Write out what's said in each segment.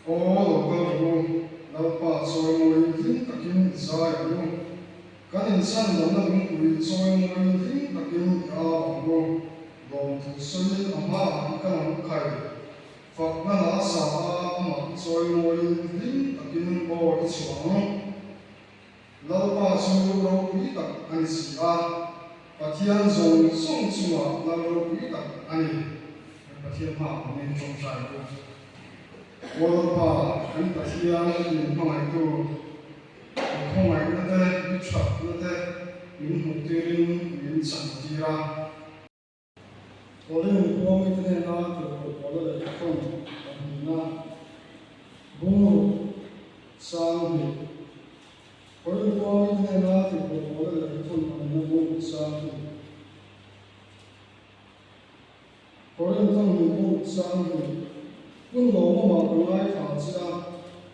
Aw lo kal rawh u, Lalpa chawimawiin hlim takin i zai ang u. Kan inchhan lohna lungpui chawimawiin hlim takin i au ang u. Lawmthu sawiin a hmaah i kal ang u khai. Fakna hla sa a amah chawimawiin hlim takin aw i chhuah ang. Lalpa chu ropui tak a ni si a, Pathian zawng zawng chungah Lal ropui tak a ni. Pathian hmaah awmin tawngtai u. Aw Lalpa, kan Pathian min hmangaihtu, i khawngaihna te, i thatna te min hmuhtirin min chantir a. Korin khuami te hnena tirhkoh Paula lehkhathawn pahnihna, Bungruk Sanghnih. Korin khuami te hnena tirhkoh Paula lehkhathawn pahnihna, Bungruk Sanghnih. Korin thawhnih Bungruk Sanghnih. Hun lawmawmah ka ngaithla che a,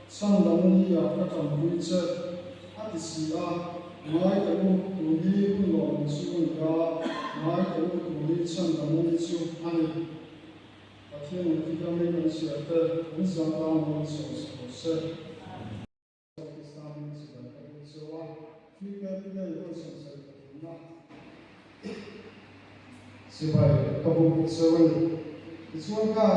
chhandam ni-ah ka tanpui che, a ti si a. Ngai teh u, tun hi hun lawmawm chu a ni a, ngai teh u, tun hi chhandam ni chu a ni. Pathian in thihlam hi kan chhiar te, kan zah tan min sawm sak rawh se. Pakistan in chibai ka buk cheu a, Free Fair Play hun 73na chibai ka buk cheu a ni. Tichuan kha.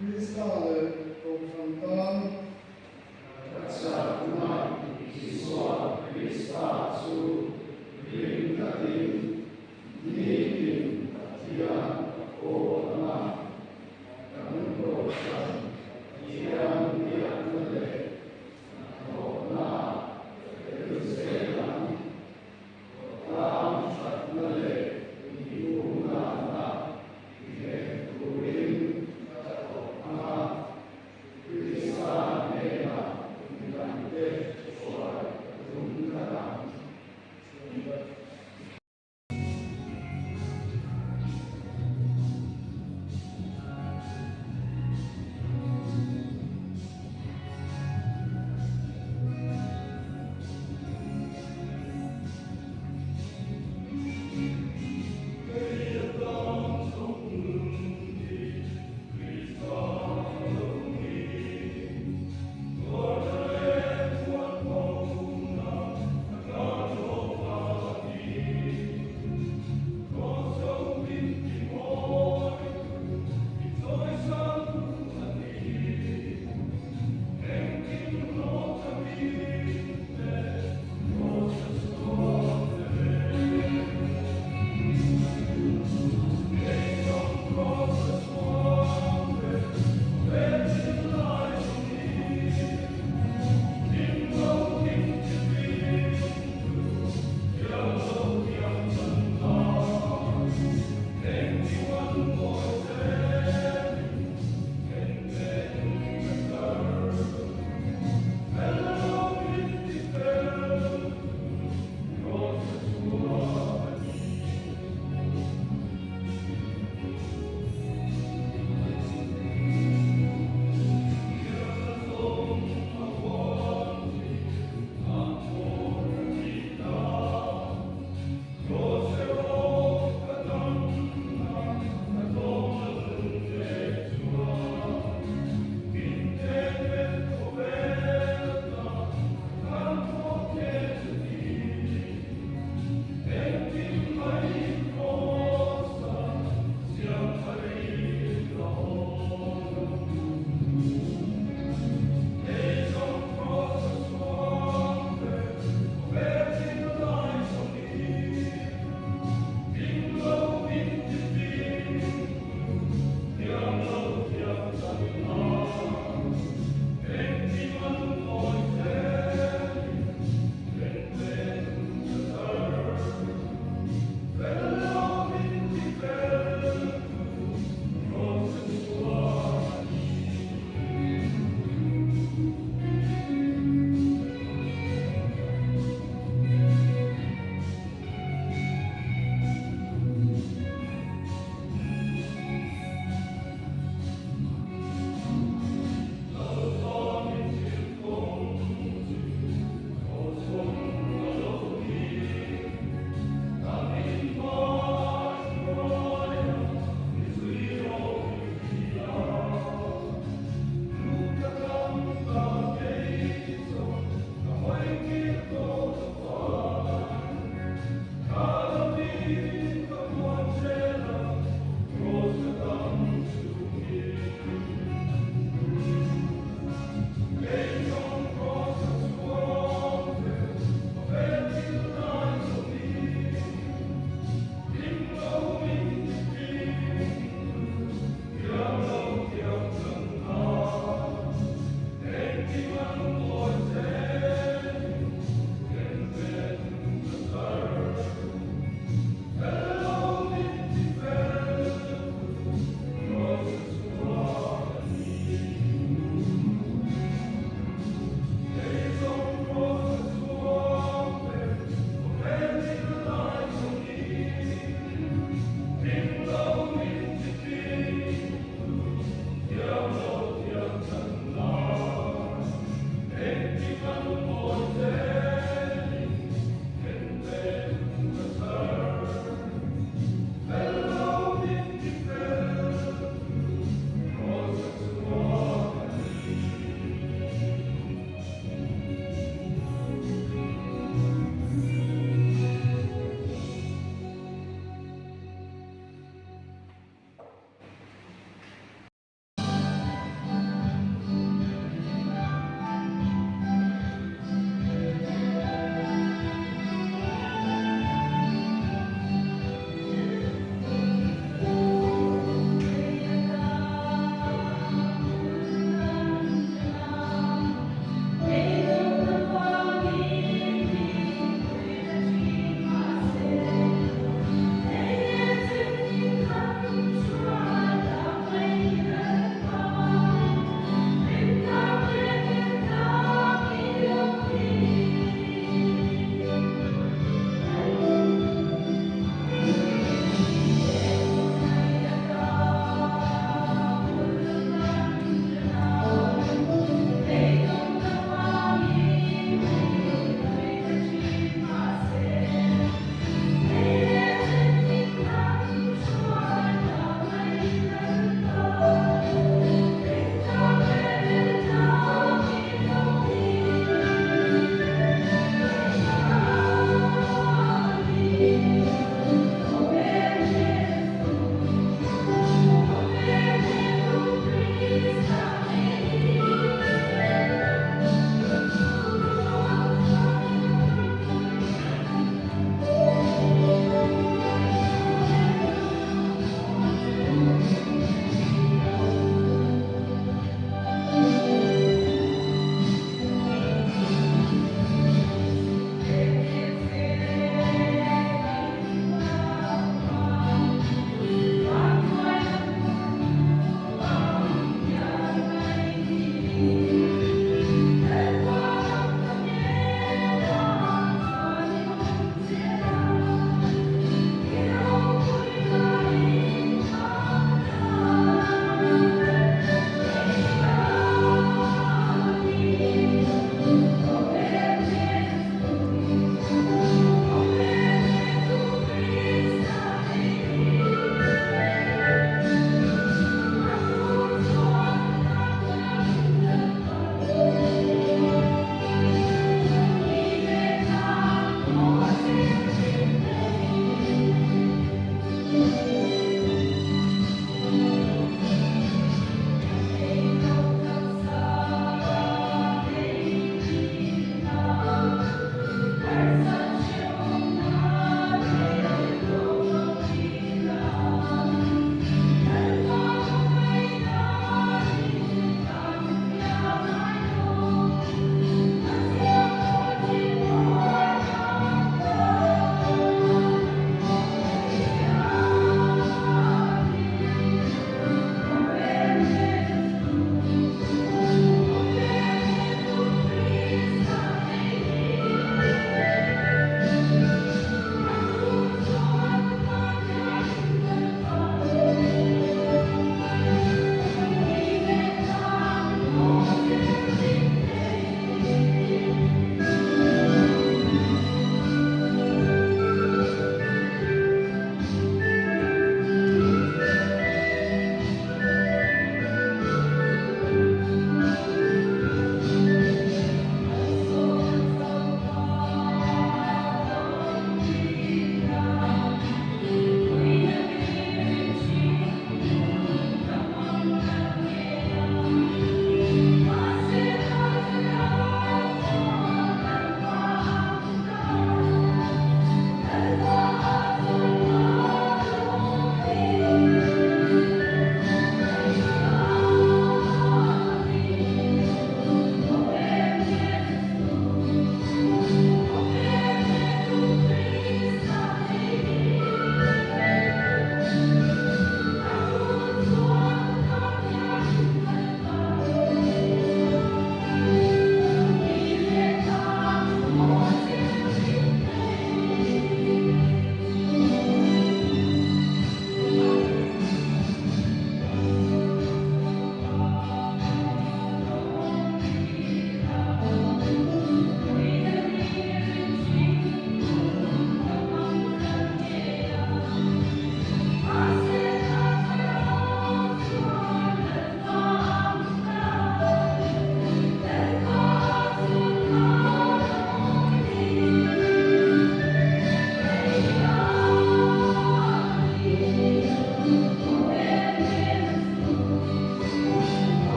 Krista leh Kohhran tan. Ka chakna Isua Krista chu ring tlatin nitin Pathian ka kawl ang a, kan Kohhran Pathian biakna leh hnathawhna ka tel zel ang. Khawtlang thatna leh inhungnana nghet turin ka thawk ang a, Krista hnenah midangte hruai ka tum tlat ang.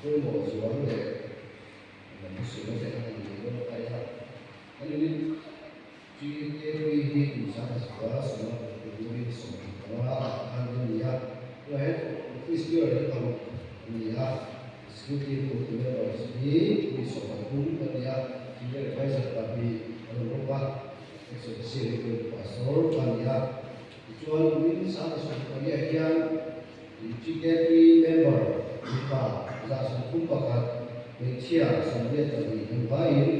pawimawh zual leh lam sual te ang a ni dawn a a. Kan unit GKP hi kum sangha zakua sawmna paruk turin 15 ah khan a ni a, tunah hian office bearer hi paruk an ni a, executive committee members hi mi 13 an ni a, senior advisor pahnih an awm bawk a, ex-officio hi chu pastor a ni a. Tichuan kumin sangha 14 ah hian GKP member mipa 131, hmeichhia 82 an vaiin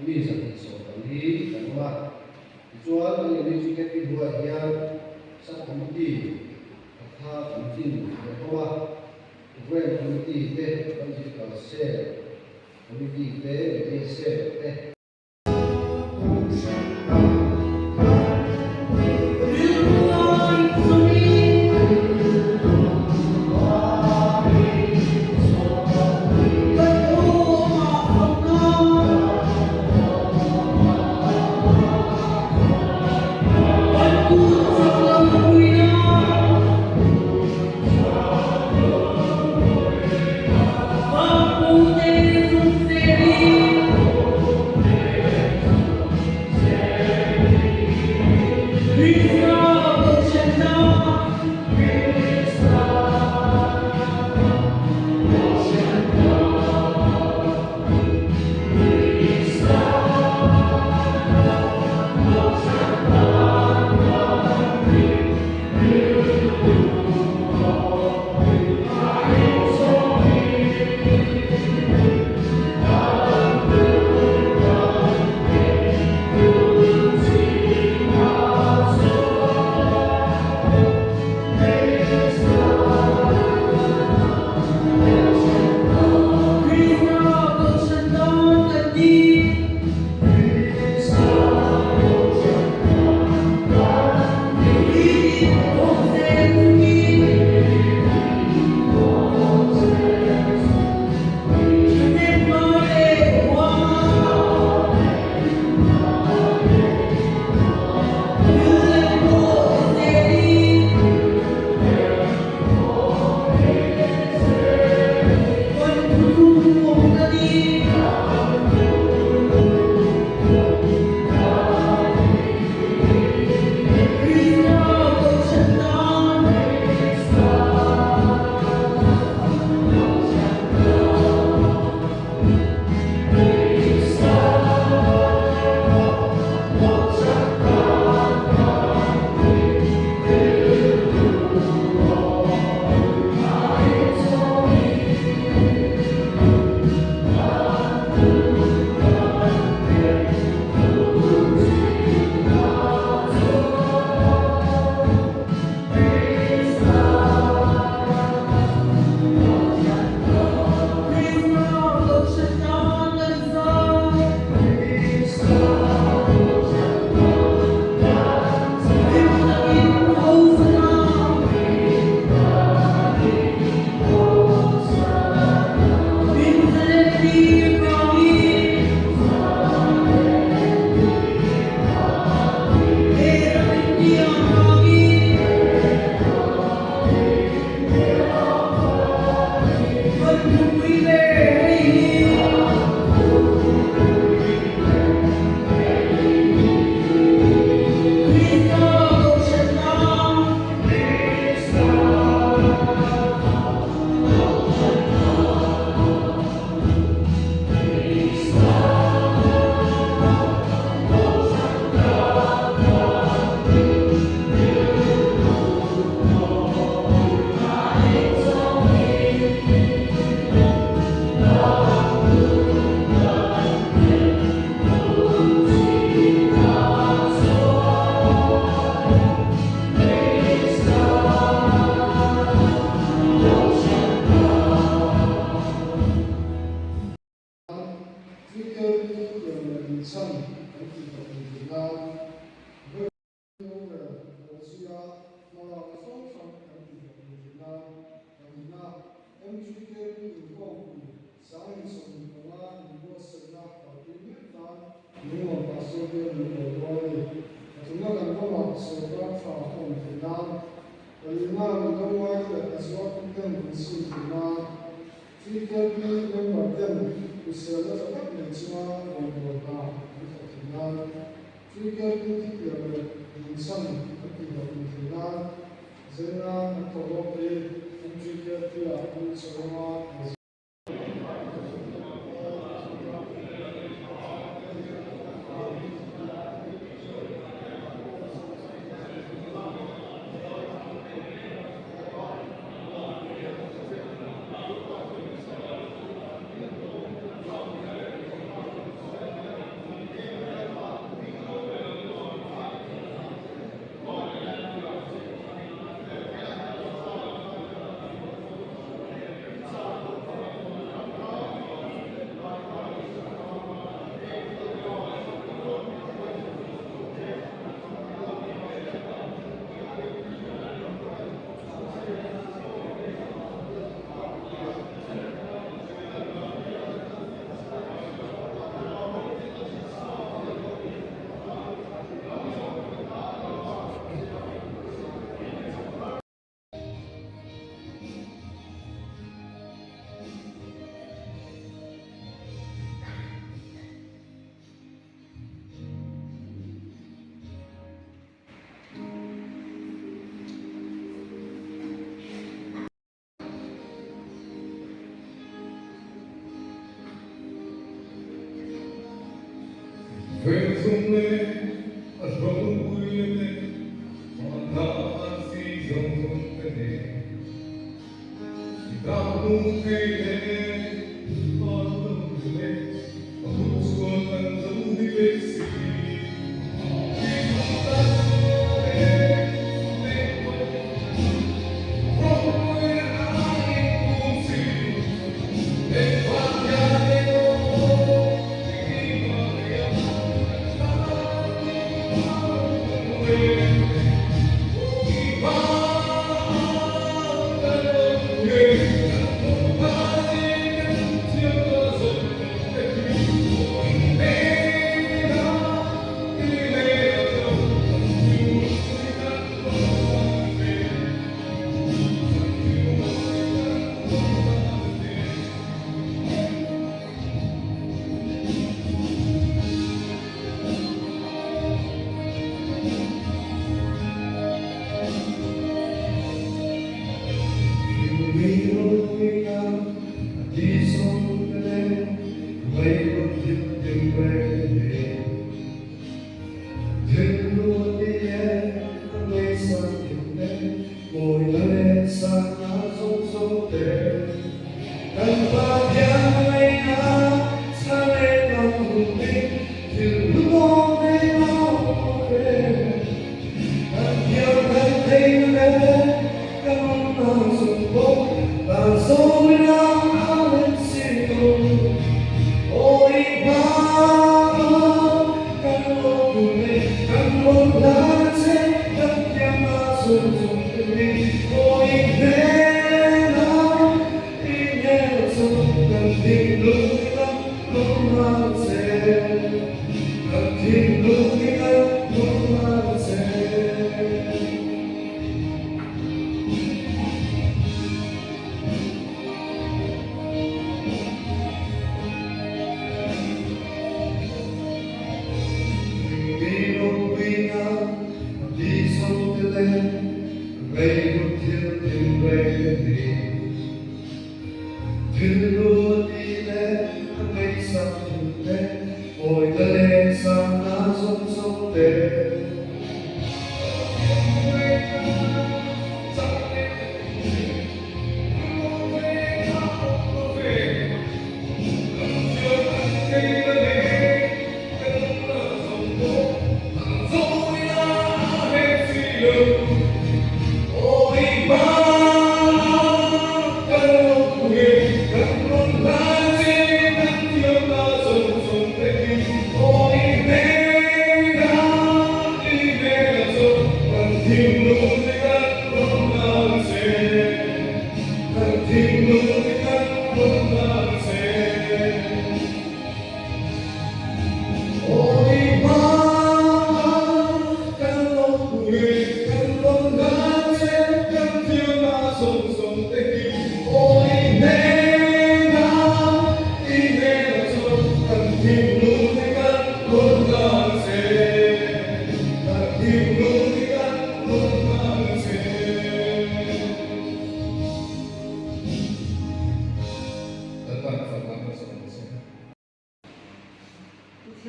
mi 114 kan awm a. Tichuan kan unit GKP hnuaiah hian sub-committee pakha committee kan awm a, Programme committee te, Evangelical Cell committee te, Media Cell te. TKP member ten hriselna tha tak nei chunga rawngbâwl hna an thawh theih nan, TKP thutiam leh dinchhan an tihhlawhtlin theih nan zaina an thawh lawk te hi MTKP-ah an insawi anga an. Vengzung leh a hlawhpuia te mahna an si zawng zawng te nen i kah hmuh thei leh an lo leh a hun chuan kan lo ni leh si.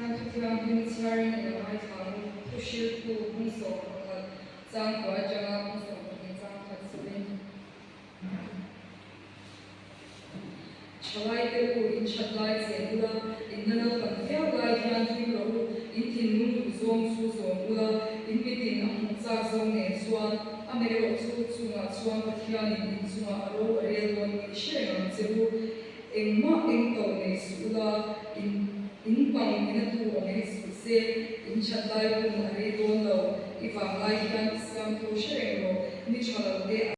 Pathian thu thianghlim chhiarin i lo ngaithla ang u, thu hriltu bung 11 chang kua atanga bung 12 chang khat sawiin. Thalaite u, in that lai chen ula, in na naupang viau lai hian hlim rawh u, in thinlung duh zawng chu zawm ula, in mitin a hmuh chak zawng nen chuan amaherawh chu chungah chuan Pathianin in chungah a ro a rel dawn tih hre reng ang che u. Engmah eng to nei suh ula, in in pang ina tu awm hek suh se, in that lai hun a rei dawn lo, i vang lai hian i siamtu hre reng rawh, ni tha lo te a.